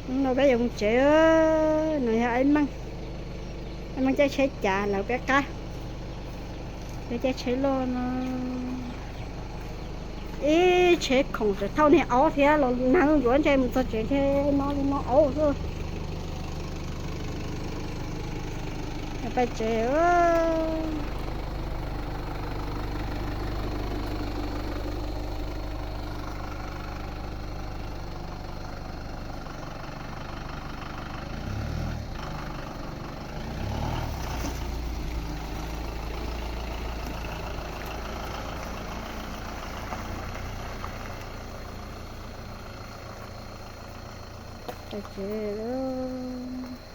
No peb yuav mus tsev. No yog Ab Meej, Ab Meej caij tsheb cav lawv peb qab. Peb caij tsheb loj no. Ib tsheb khoom tawm thauj niag aub thiab los nag zuav ntshe mus txog tsev ntshe no li no aub xwb. Pais tsev. Pais tsev.